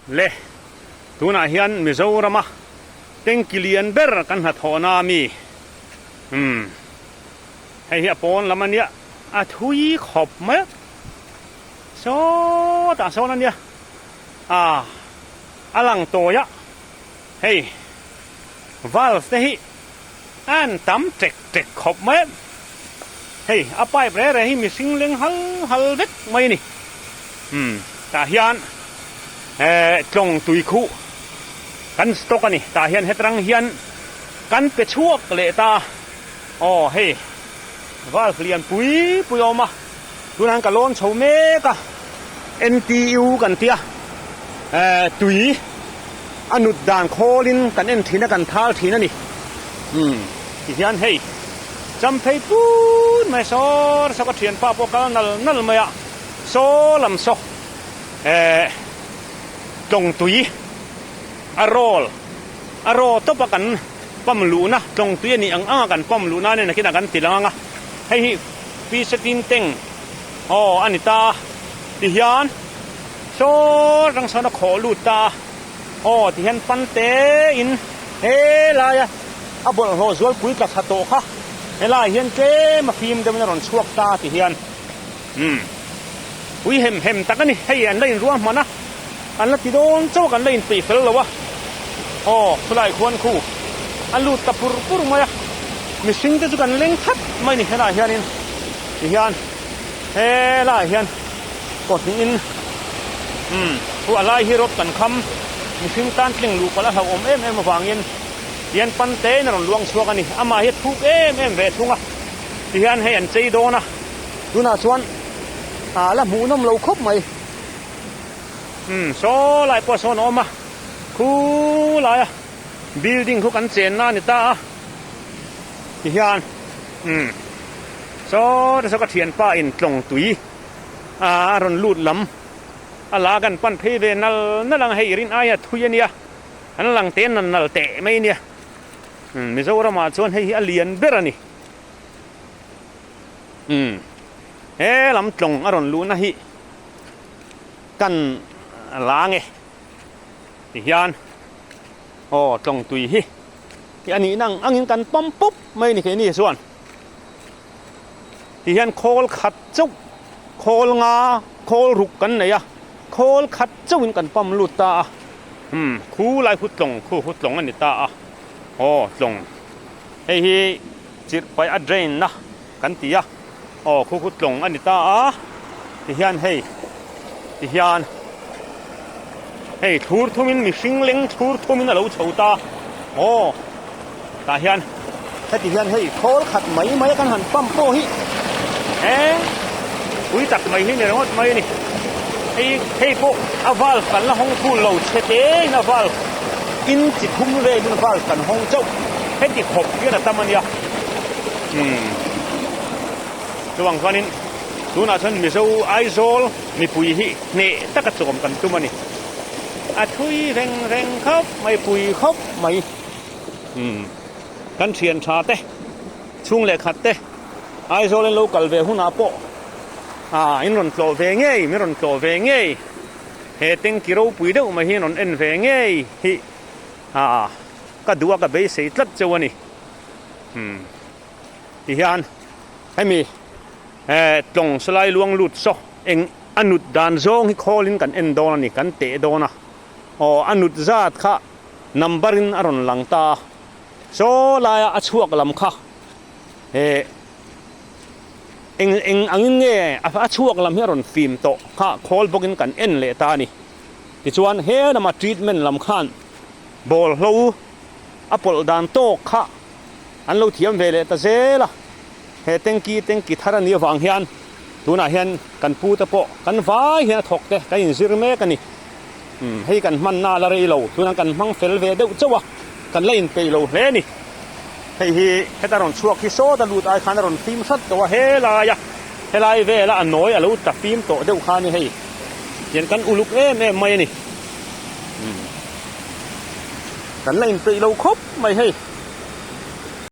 Le, tunah hian Mizorama tanki lian ber kan hnathawhna ami, umm, hei hi a pawn lam ania, a thui khawp mai a, sawtah sawn ania, ah, a lang tawi a, hei valve te hi a han tam tek tek khawp mai a, hei a pipe reh reh hi mihring leng hal hal vek mai a ni, umm tah hian eh tlawng tui khuh kan stock a ni, tah hian hetrang hian kan pe chhuak leh ta a, aw hei valve lian pui pui a awm a, tunah hian ka lawn chho mek a, N_T_U kan tia eh tui a nut dan khawlin kan en thin a kan thal thin a ni, umm tihian hei cham phei put mai sawr sawk a thianpa pawh kal nal nal mai a, saw lam saw eh tlawng tui a roll a raw tawp a kan pump luhna tlawng tui a nih ang ang a kan pump luhna nen a kinah kan ti lang ang a hei hi pi setin teng aw a ni ta a tihian saw rang sawn a khawh lut ta a aw tihian pan te in helai a a bawlhhlawh zualpui tla thla tawh kha helai hian tlem a fim deuhin a rawn chhuak ta a tihian. Umm. Pui hem hem tak a ni. Hei an la inruah hman a, an la ti dawn chauh a kan la inpeih fel lo a. Aw, khulai khuan khu a lut ta pur pur mai a. Mihring te chu kan leng that mai a ni helaiah hianin tihian helaiah hian kawhhnihin umm khu a lai hi rawt kan kham mihring tan tling luh palh a hlauhawm em em avangin tihian pan tein a rawn luang chhuak a ni. Amah hi a thuk em em ve thung a, tihian hei an chei dawn a. Tunah chuan a la hmuhnawm lo khawp mai. Umm saw lai pawh sawn a awm a, khu laia building khu kan chenna a ni ta a tihian umm saw te saw ka thianpa in tlawng tui a rawn lut lam a la kan pan phei ve nal nal ang hei rin aia thui a nia an lang te nal nal teh mai a nia umm Mizoramah chuan hei hi a lian ber a ni. Umm he lam tlawng a rawn luhna hi kan la nge tihian aw tlawng tui hi hi a nihna ang angin kan pump pup mai a ni keini chuan tihian khawl khat chauh khawl nga khawl ruk kan nei a khawl khat chauhin kan pump lut ta a umm khu lai khu tlawng khu khu tlawng a ni ta a aw tlawng hei hi. Chirh paih a drain na kan ti a, aw khu khu tlawng a ni ta a, tihian hei tihian hei thlur thumin mihring leng thlur thumin a lo chho ta, aw tah hian heti hian hei khawl khat mai mai a kan han pump pawh hi e pui tak mai hi ni ringawt mai a ni, hei hei pawh a valve kan la hawng thul lo chhe te in a valve in chi thum velin valve kan hawng chauh. Heti khawp hian a tam a nia. Umm. Chuvang chuanin tunah chuan Mizo Aizawl mipui hi hneh taka chawm kan tum a ni. A thui reng reng khawp mai, pui khawp mai. Umm. Kan thian tha te, chhung leh khat te Aizawl in lo kal ve hunah pawh ah in rawn tlawh ve ngei, min rawn tlawh ve ngei. He tanki ropui deuh mai hi in rawn en ve ngei hi. Ah. Ka duh a ka beisei tlat cheu a ni. Umm tihian hemi eh tlawng salai luang lut saw eng a nut dan zawng hi khawlin kan en dawn a ni kan teh dawn a aw a nut zat kha number in a rawn lang ta a saw laia a chhuak lam kha eh eng eng angin nge a chhuak lam hi a rawn fim tawh kha khawl bawkin kan en leh ta a ni tichuan he lama treatment lam khan. Bawlhlo a pawlh dan tawk kha an lo thiam ve leh ta zel a, he tanky tanky thar a nih avang hian tunah hian kan pu te pawh kan vai hian a thawk te kan inzir mek a ni. Umm hei kan hmanna a la rei lo, tunah kan hmang fel ve deuh chauh a, kan la inpeih lo hle a ni. Hei hi heta rawn chhuak hi sawt a lut ai khan a rawn fim hrat tawh a, helai a helai vela a nawi a lo tla fim tawh deuh kha a ni hei, tian kan uluk em em mai a ni. Kan la inpeih lo khawp mai hei.